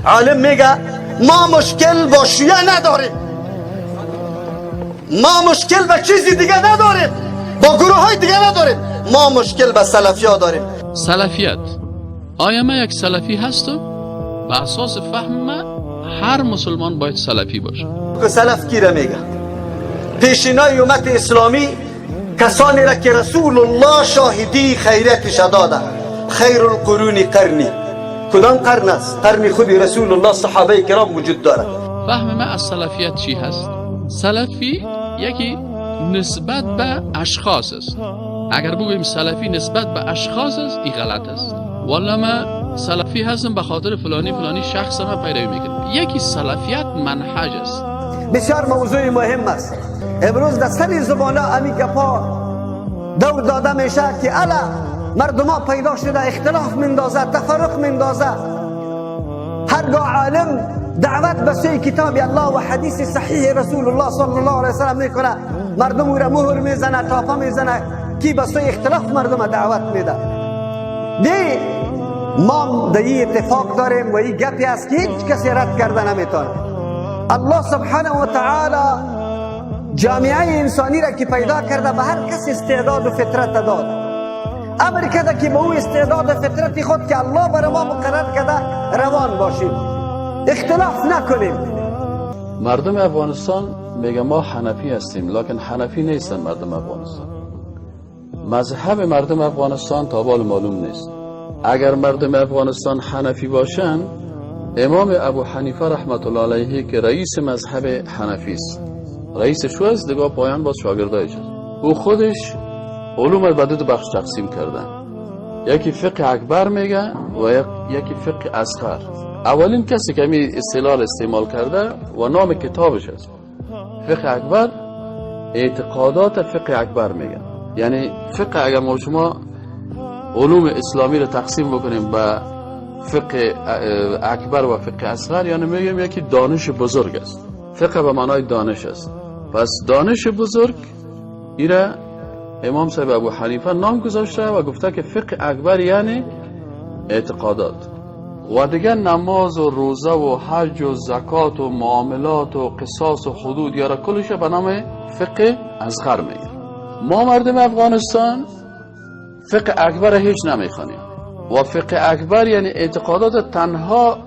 عالم میگه ما مشکل با شیعه نداریم، ما مشکل با چیزی دیگه نداریم، با گروه های دیگه نداریم، ما مشکل با سلفی ها داریم. سلفیت، آیا من یک سلفی هستم؟ به اساس فهم من هر مسلمان باید سلفی باشه. که سلف کی را میگه؟ پیشینای امت اسلامی، کسانی را که رسول الله شاهدی خیریتش داده. خیر القرون قرنی. کدام قرن است؟ قرن خود رسول الله، صحابه کرام وجود دارد. فهم من از سلفیت چی هست؟ سلفی یکی نسبت به اشخاص است. اگر بگوییم سلفی نسبت به اشخاص است، این غلط است. والا من سلفی هستم به خاطر فلانی فلانی شخص من پیروی میکنم. یکی سلفیت منهج است. بسیار موضوع مهم است. امروز در سر زبانه امی گپا دور داده میشه که الا مردم ها پیدا شده، اختلاف مندازه، تفرق مندازه. هرگاه عالم دعوت به سوی کتاب الله و حدیث صحیح رسول الله صلی الله علیه وسلم میکنه، مردم او را مهر میزنه، تاپه میزنه کی به سوی اختلاف مردم دعوت میده. دی ما در این اتفاق داریم و این گپی است که هیچ کسی رد کرده نمیتونه. الله سبحانه و تعالی جامعه انسانی را که پیدا کرده، به هر کس استعداد و فطرت داد. امر کرده که به او استعداد و فطرت خود که الله بر ما مقرر کرده روان باشیم، اختلاف نکنیم. مردم افغانستان میگه ما حنفی هستیم، لکن حنفی نیستن مردم افغانستان. مذهب مردم افغانستان تا بال معلوم نیست. اگر مردم افغانستان حنفی باشن، امام ابو حنیفه رحمت الله علیه که رئیس مذهب حنفی است، رئیس شو است دیگه، پایان باز شاگردایش است. او خودش علوم به دو بخش تقسیم کردن، یکی فقه اکبر میگه و یکی فقه اصغر. اولین کسی که می اصطلاح استعمال کرده و نام کتابش است فقه اکبر، اعتقادات فقه اکبر میگه. یعنی فقه، اگر ما شما علوم اسلامی رو تقسیم بکنیم به فقه اکبر و فقه اصغر، یعنی میگیم یکی دانش بزرگ است. فقه به معنای دانش است. پس دانش بزرگ ایره امام صاحب ابو حنیفه نام گذاشته و گفته که فقه اکبر یعنی اعتقادات و دیگه نماز و روزه و حج و زکات و معاملات و قصاص و حدود یارا کلش به نام فقه اصغر میگه. ما مردم افغانستان فقه اکبر هیچ نمیخوانیم و فقه اکبر یعنی اعتقادات تنها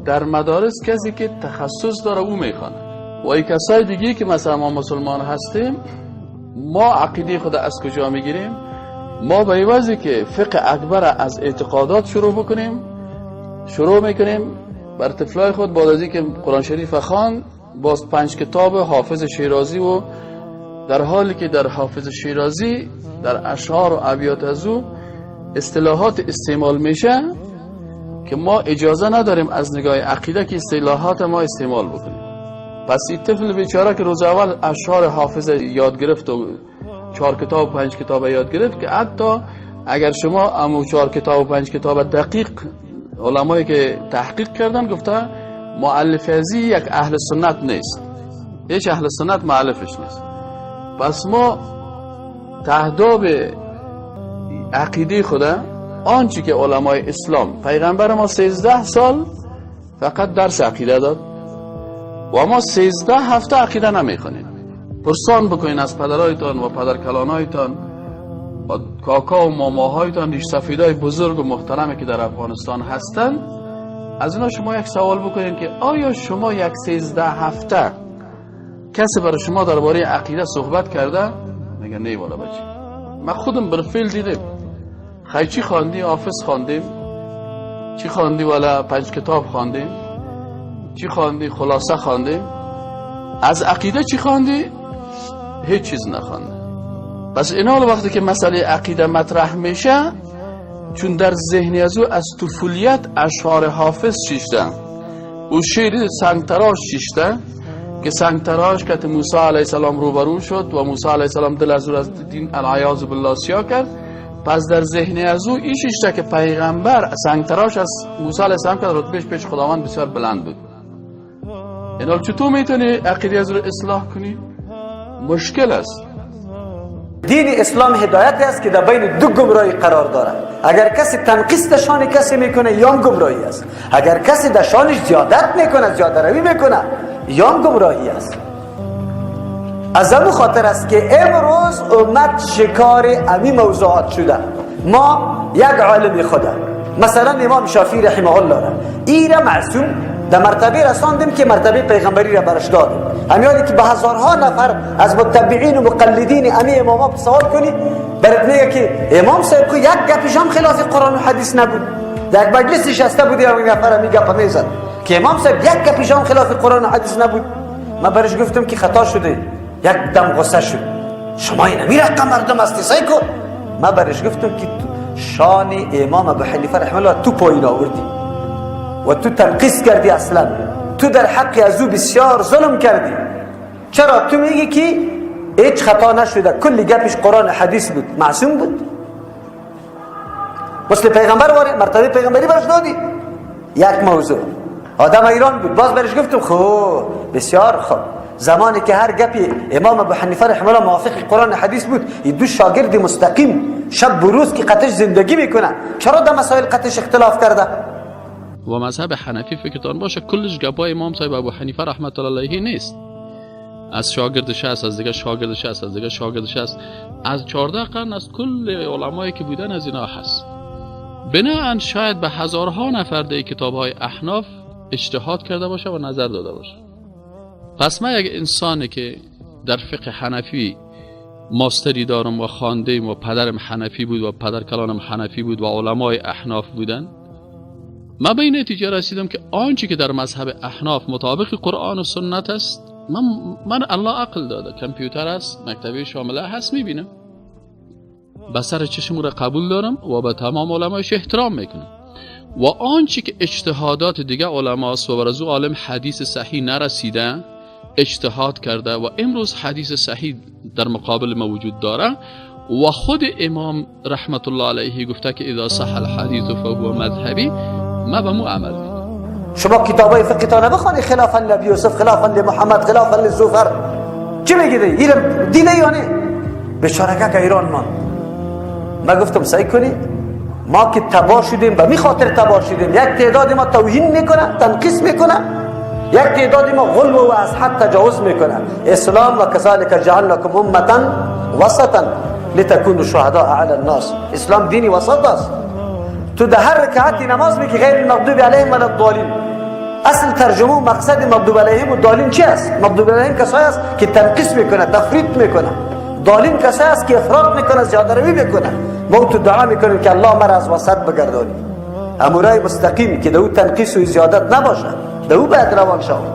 در مدارس کسی که تخصص داره او میخوانه و ای کسای دیگه که مثلا ما مسلمان هستیم، ما عقیده خود از کجا میگیریم؟ ما به عوضی که فقه اکبر از اعتقادات شروع بکنیم، شروع میکنیم بر طفلای خود بعد از اینکه قرآن شریف خوان، باز پنج کتاب حافظ شیرازی و در حالی که در حافظ شیرازی در اشعار و ابیات از او اصطلاحات استعمال میشه که ما اجازه نداریم از نگاه عقیده که اصطلاحات ما استعمال بکنیم. پس این طفل بیچاره که روز اول اشعار حافظ یاد گرفت و چهار کتاب و پنج کتاب یاد گرفت که حتی اگر شما امو چهار کتاب و پنج کتاب دقیق، علمایی که تحقیق کردن گفته مؤلف ازی یک اهل سنت نیست، هیچ اهل سنت مؤلفش نیست. پس ما تهداب عقیده خدا، آنچه که علمای اسلام، پیغمبر ما 13 سال فقط درس عقیده داد و ما 13 هفته عقیده نمیخوانیم. پرسان بکنین از پدرایتان و پدرکلانایتان و کاکا و ماماهایتان، ریش سفیدای بزرگ و محترمی که در افغانستان هستند، از اینا شما یک سوال بکنین که آیا شما یک 13 هفته کسی برای شما درباره عقیده صحبت کرده؟ میگه نه والا بچه، من خودم بالفعل دیدم. خی چی خواندی؟ حافظ خواندیم. چی خواندی؟ والا پنج کتاب خواندیم. چی خواندی؟ خلاصه خواندیم. از عقیده چی خواندی؟ هیچ چیز نخوانده. پس اینا وقتی که مسئله عقیده مطرح میشه، چون در ذهنی از او از طفولیت اشعار حافظ شیشته، او شعر سنگتراش شیشته که سنگتراش که موسی علیه السلام روبرو شد و موسی علیه السلام دل از او از دین العیاذ بالله سیاه کرد. پس در ذهن از او این شیشته که پیغمبر سنگتراش از موسی علیه السلام که رتبهش پیش خداوند بسیار بلند بود. اینا چطور میتونی عقیده از رو اصلاح کنی؟ مشکل است. دین اسلام هدایت است که در بین دو گمراهی قرار دارد. اگر کسی تنقیص در شان کسی میکنه یا گمراهی است، اگر کسی در شانش زیادت میکنه، زیاده روی میکنه، یا گمراهی است. از همون خاطر است که امروز امت شکار امی موضوعات شده. ما یک عالم خدا، مثلا امام شافعی رحمه الله را ایره معصوم در مرتبه رساندیم که مرتبه پیغمبری را برش دادیم. همیانی که به هزارها نفر از متبعین و مقلدین امی اماما سوال کنی، برات میگه که امام صاحب کو یک گپش هم خلاف قرآن و حدیث نبود. در یک مجلس نشسته بود یک نفر می گپ میزد که امام صاحب یک گپش هم خلاف قرآن و حدیث نبود. من برش گفتم که خطا شده. یک دم غصه شد، شما این می رقم مردم هستی سعی کن. من برش گفتم که شان امام ابو حنیفه رحمه الله تو پایین آوردی و تو تنقیص کردی، اصلا تو در حق از او بسیار ظلم کردی. چرا؟ تو میگی که هیچ خطا نشده، کل گپش قرآن حدیث بود، معصوم بود، مثل پیغمبر واره مرتبه پیغمبری برش دادی. یک موضوع آدم ایران بود، باز برش گفتم خب بسیار خوب، زمانی که هر گپی امام ابو حنیفه رحمه الله موافق قرآن حدیث بود، این دو شاگرد مستقیم شب و روز که قطش زندگی میکنه، چرا در مسائل قطش اختلاف کرده؟ و مذهب حنفی فکرتان باشه کلش گپای امام صاحب ابو حنیفه رحمت الله علیه نیست. از شاگردش هست، از دیگه شاگردش هست، از دیگه شاگردش هست، از 14 قرن از کل علمایی که بودن از اینا هست. بناهن شاید به هزارها نفر در کتاب‌های احناف اجتهاد کرده باشه و نظر داده باشه. پس من یک انسانی که در فقه حنفی ماستری دارم و خواندیم و پدرم حنفی بود و پدر کلانم حنفی بود و علمای احناف بودن، من به این نتیجه رسیدم که آنچه که در مذهب احناف مطابق قرآن و سنت است، من الله عقل داده، کامپیوتر است، مکتبه شامله هست، میبینم، به سر چشم را قبول دارم و به تمام علمایش احترام میکنم. و آنچه که اجتهادات دیگه علماست و بر از او عالم حدیث صحیح نرسیده اجتهاد کرده و امروز حدیث صحیح در مقابل ما وجود داره و خود امام رحمت الله علیه گفته که اذا صح الحدیث فهو مذهبی، ما به مو عمل میکنم. شما کتابای فقه تا نبخوانی خلافا لابی یوسف، خلافا لمحمد، خلافا لزوفر، چی میگیده؟ ایرم دیده یا نه؟ بیچاره که ایران مان. ما گفتم سعی کنید، ما که تباه شدیم به می خاطر تباه شدیم. یک تعداد ما توهین میکنه، تنقیص میکنه، یک تعداد ما غلو و از حد تجاوز میکنه. اسلام و کذالک جعلناکم امتا وسطا لتکونوا شهداء علی الناس. اسلام دینی وسط است. تو در هر رکعت نماز میگی غیر المغضوب علیهم ولا الضالین. اصل ترجمه و مقصد مغضوب علیهم و ضالین چی است؟ مغضوب علیهم کسایی است که تنقیص میکنه، تفریط میکنه. ضالین کسایی است که افراط میکنه، زیاده روی میکنه. ما تو دعا میکنیم که الله مرا از وسط بگردانی، امورای مستقیم که دو تنقیص و زیادت نباشه، دو باید روان شود.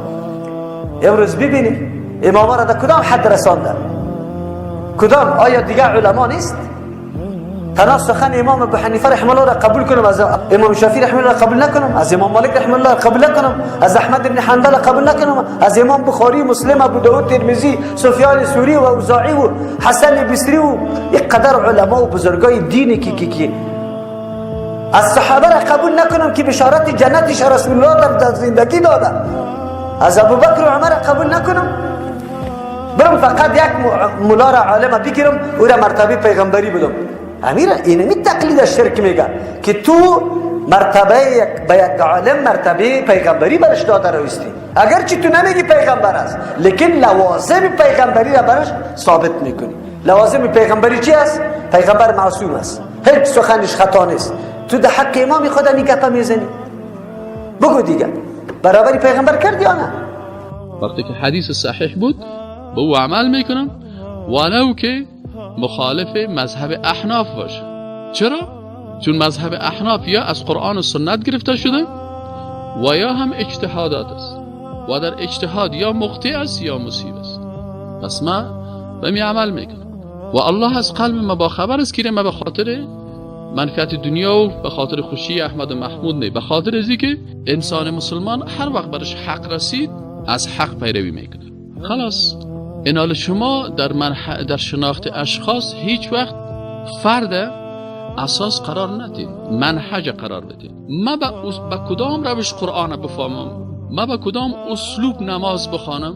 امروز ببینید امام را در کدام حد رساندن؟ کدام؟ آیا دیگه علما نیست؟ تنها سخن امام ابو حنیفه رحمه الله را قبول کنم، از امام شافعی رحمه الله قبول نکنم، از امام مالک رحمه الله قبول نکنم، از احمد بن حنبل قبول نکنم، از امام بخاری، مسلم، ابو داود، ترمذی، سفیان ثوری و اوزاعی و حسن بصری و اینقدر علما و بزرگای دینی که از صحابه را قبول نکنم که بشارت جنتش رسول الله در زندگی داده، از ابوبکر و عمر قبول نکنم، برم فقط یک مولا را عالم بگیرم او را مرتبه پیغمبری بدم. امیر اینمی تقلید شرک میگه که تو مرتبه یک به یک عالم مرتبه پیغمبری برش داده رویستی، اگرچه تو نمیگی پیغمبر است، لیکن لوازم پیغمبری را برش ثابت میکنی. لوازم پیغمبری چی است؟ پیغمبر معصوم است، هیچ سخنش خطا نیست. تو در حق امام خدا می گپه میزنی، بگو دیگه برابری پیغمبر کردی یا نه؟ وقتی که حدیث صحیح بود به او عمل میکنم ولو که مخالف مذهب احناف باشه. چرا؟ چون مذهب احناف یا از قرآن و سنت گرفته شده و یا هم اجتهادات است و در اجتهاد یا مخطئ است یا مصیب است. پس ما به می عمل میکنم و الله از قلب ما با خبر است که ما به خاطر منفعت دنیا و به خاطر خوشی احمد و محمود نه، به خاطر ازی که انسان مسلمان هر وقت برش حق رسید از حق پیروی میکنه. خلاص اینال شما در شناخت اشخاص هیچ وقت فرد اساس قرار ندید، منهج قرار بدید. ما به کدام روش قرآن بفهمم، ما به کدام اسلوب نماز بخوانم،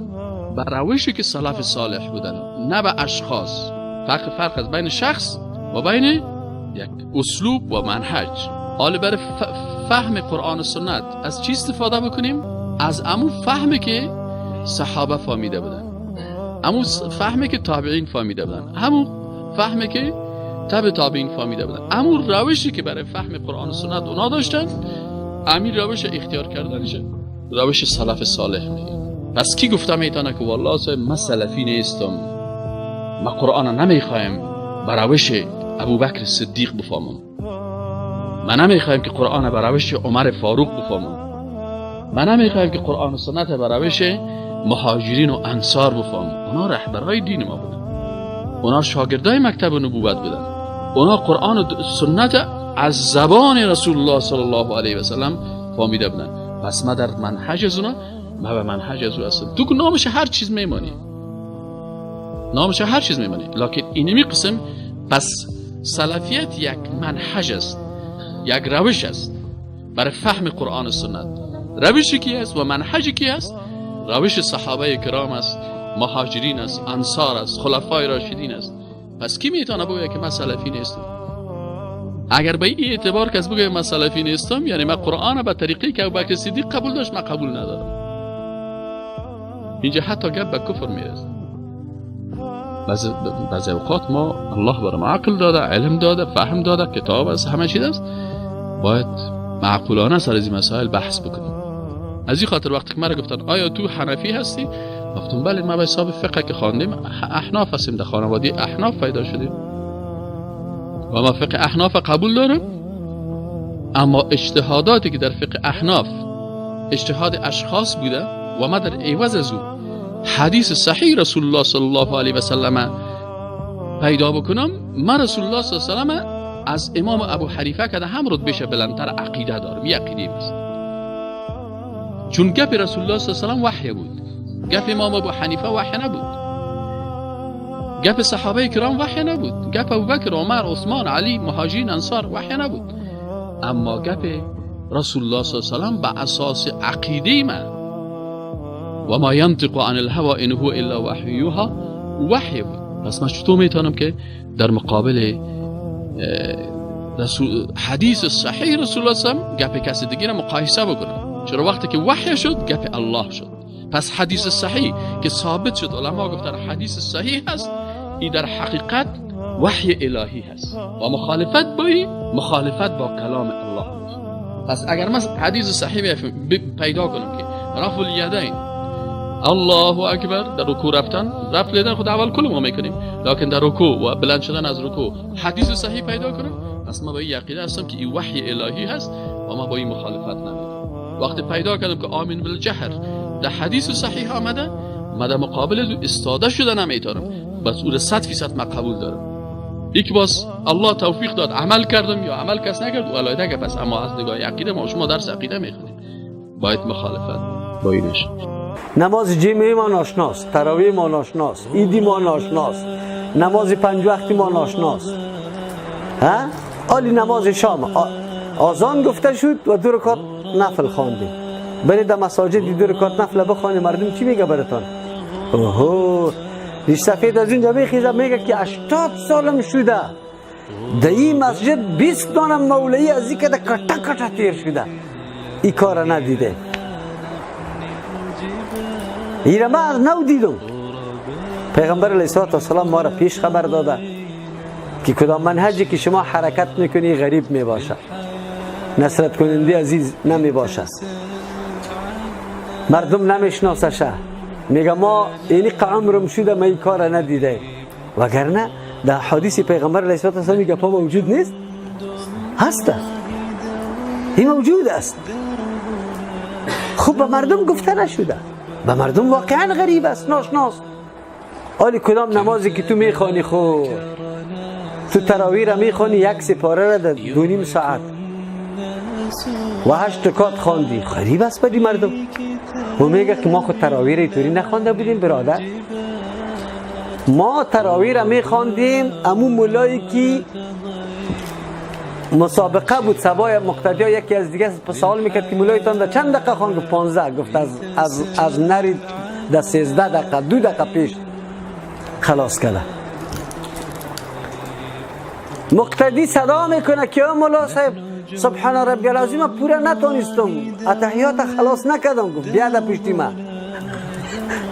به روشی که سلف صالح بودن، نه به اشخاص. فرق از بین شخص و بین یک اسلوب و منهج. حالا برای فهم قرآن و سنت از چی استفاده بکنیم؟ از امو فهمی که صحابه فهمیده بودن، امو فهمی که تابعین فهمیده بودن، همون فهمی که تبع تابعین فهمیده بودن، امو روشی که برای فهم قرآن و سنت اونا داشتن، همین روش اختیار کردنشه روش سلف صالح میگه. پس کی گفته میتونه که والله صاحب من سلفی نیستم، ما قرآن نمیخوایم به روش ابوبکر صدیق بفهمم، من نمیخوایم که قرآن به روش عمر فاروق بفهمم، من نمیخوایم که قرآن و سنت به روش مهاجرین و انصار بفهمم. اونا رهبرای دین ما بودن، اونا شاگردای مکتب نبوت بودن، اونا قرآن و سنت از زبان رسول الله صلی الله علیه و سلم فهمیده بودن. پس ما در منهج از اونا، ما به منهج از او هستم. تو که نامش هر چیز میمانی، نامش هر چیز میمانی، لکن اینمی قسم. پس سلفیت یک منهج است، یک روش است برای فهم قرآن و سنت. روشی کی است و منهجی کی است؟ روش صحابه کرام است، مهاجرین است، انصار است، خلفای راشدین است. پس کی میتونه بگه که من سلفی نیستم؟ اگر به این اعتبار کس بگه من سلفی نیستم، یعنی من قرآن به طریقی که ابوبکر صدیق قبول داشت من قبول ندارم. اینجا حتی گپ به کفر میرسه. بعضی اوقات ما الله بر ما عقل داده، علم داده، فهم داده، کتاب است، همه چیز است، باید معقولانه سر از این مسائل بحث بکنیم. از این خاطر وقتی که مرا گفتن آیا تو حنفی هستی؟ گفتم بله، ما به حساب فقه که خواندیم احناف هستیم، در خانواده احناف پیدا شدیم و ما فقه احناف قبول دارم، اما اجتهاداتی که در فقه احناف اجتهاد اشخاص بوده و ما در عوض از او حدیث صحیح رسول الله صلی الله علیه و سلم پیدا بکنم، من رسول الله صلی الله علیه و سلم از امام ابو حنیفه که هم رتبهش بلندتر عقیده دارم. یه عقیده است، چون گپ رسول الله صلی الله علیه و سلم وحی بود، گپ امام ابو حنیفه وحی نبود، گپ صحابه کرام وحی نبود، گپ ابوبکر، عمر، عثمان، علی، مهاجرین، انصار وحی نبود، اما گپ رسول الله صلی الله علیه و سلم به اساس عقیده من و ما ینطق عن الهوى ان هو الا وحی یوحی وحی بود. پس من چطور میتونم که در مقابل حدیث صحیح رسول الله صلی الله علیه و سلم گپ کسی دیگه را مقایسه بکنم؟ چرا وقتی که وحی شد گپ الله شد. پس حدیث صحیح که ثابت شد، علما گفتن حدیث صحیح هست، این در حقیقت وحی الهی هست و مخالفت با این مخالفت با کلام الله. پس اگر من حدیث صحیح پیدا کنم که رفع الیدین الله اکبر در رکوع رفتن، رفع الیدین خود اول کل ما میکنیم، لکن در رکوع و بلند شدن از رکوع حدیث صحیح پیدا کنم، پس ما با این عقیده هستم که این وحی الهی هست و ما با این مخالفت نمیکنم. وقتی پیدا کردم که آمین بالجهر در حدیث صحیح آمده، ما در مقابل از استاده شده نمیتونم، بس او را 100% ما قبول دارم. یک باز الله توفیق داد عمل کردم یا عمل کس نکرد و علاوه که پس، اما از نگاه عقیده ما شما درس عقیده میخونیم، باید مخالفت با اینش. نماز جمعه ما ناشناس، تراویح ما ناشناس، عیدی ما ناشناس، نماز پنج وقتی ما ناشناس. ها؟ آلی نماز شام آذان گفته شد و دو رکعت نفل خواندیم. برید در مساجد دو رکعت نفل بخوانید، مردم چی میگه براتون؟ اوهو، ریش سفید از اونجا میخیزه میگه که 80 سالم شده در این مسجد 20 دانه مولوی از این که کټه کټه تیر شده، این کار ندیده. ایره من از نو دیدم. پیغمبر علیه السلام ما را پیش خبر داده که کدام منهجی که شما حرکت میکنی غریب میباشه، نصرت کننده عزیز نمی باشه، مردم نمیشناسشه. میگه ما اینی عمرم شده ما این کار ندیده، وگرنه در حدیث پیغمبر علیه السلام این گپا موجود نیست. هسته، این موجود است. خب به مردم گفته نشده، به مردم واقعا غریب است، ناشناس. آلی کدام نمازی که تو میخوانی، خب تو تراویح را میخوانی یک سپاره را در 2.5 ساعت و 8 رکعت خواندی، غریب است برای مردم. و میگه که ما خود تراویح را اینطوری نخوانده بودیم برادر، ما تراویح را میخواندیم امو مولایی که مسابقه بود سبای مقتدی ها یکی از دیگه سوال میکرد که مولایتان در چند دقیقه خواند؟ گفت 15. گفت از نری در 13 دقیقه 2 دقیقه پیش خلاص کرده. مقتدی صدا میکنه که مولا صاحب، سبحان ربی العظیم پورا نتونستم، اتحیات خلاص نکردم. گفت بیا در پشتی من،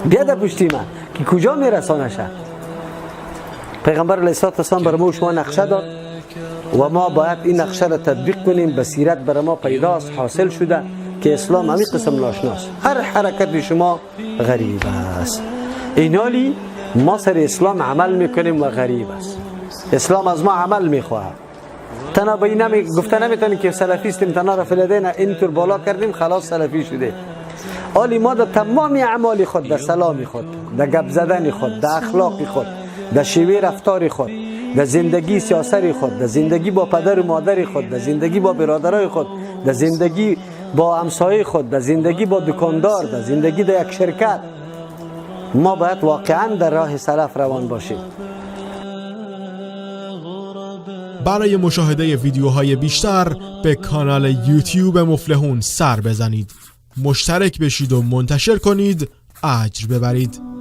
بیا در پشتی من که کجا میرسانشه. پیغمبر علیه السلام بر ما شما نقشه داد و ما باید این نقشه را تطبیق کنیم. بصیرت بر ما پیداست، حاصل شده که اسلام همین قسم ناشناس، هر حرکت شما غریب است. اینالی ما سر اسلام عمل میکنیم و غریب است. اسلام از ما عمل میخواهد. تنها به این گفته نمیتونیم که سلفیستیم، تنها را فلدین اینطور بالا کردیم خلاص سلفی شده. آلی ما در تمام اعمال خود، در سلام خود، در گپ زدن خود، در اخلاق خود، در شیوه رفتار خود، در زندگی سیاسی خود، در زندگی با پدر و مادر خود، در زندگی با برادرای خود، در زندگی با همسایه خود، در زندگی با دکاندار، در زندگی در یک شرکت، ما باید واقعا در راه سلف روان باشیم. برای مشاهده ویدیوهای بیشتر به کانال یوتیوب مفلحون سر بزنید، مشترک بشید و منتشر کنید، اجر ببرید.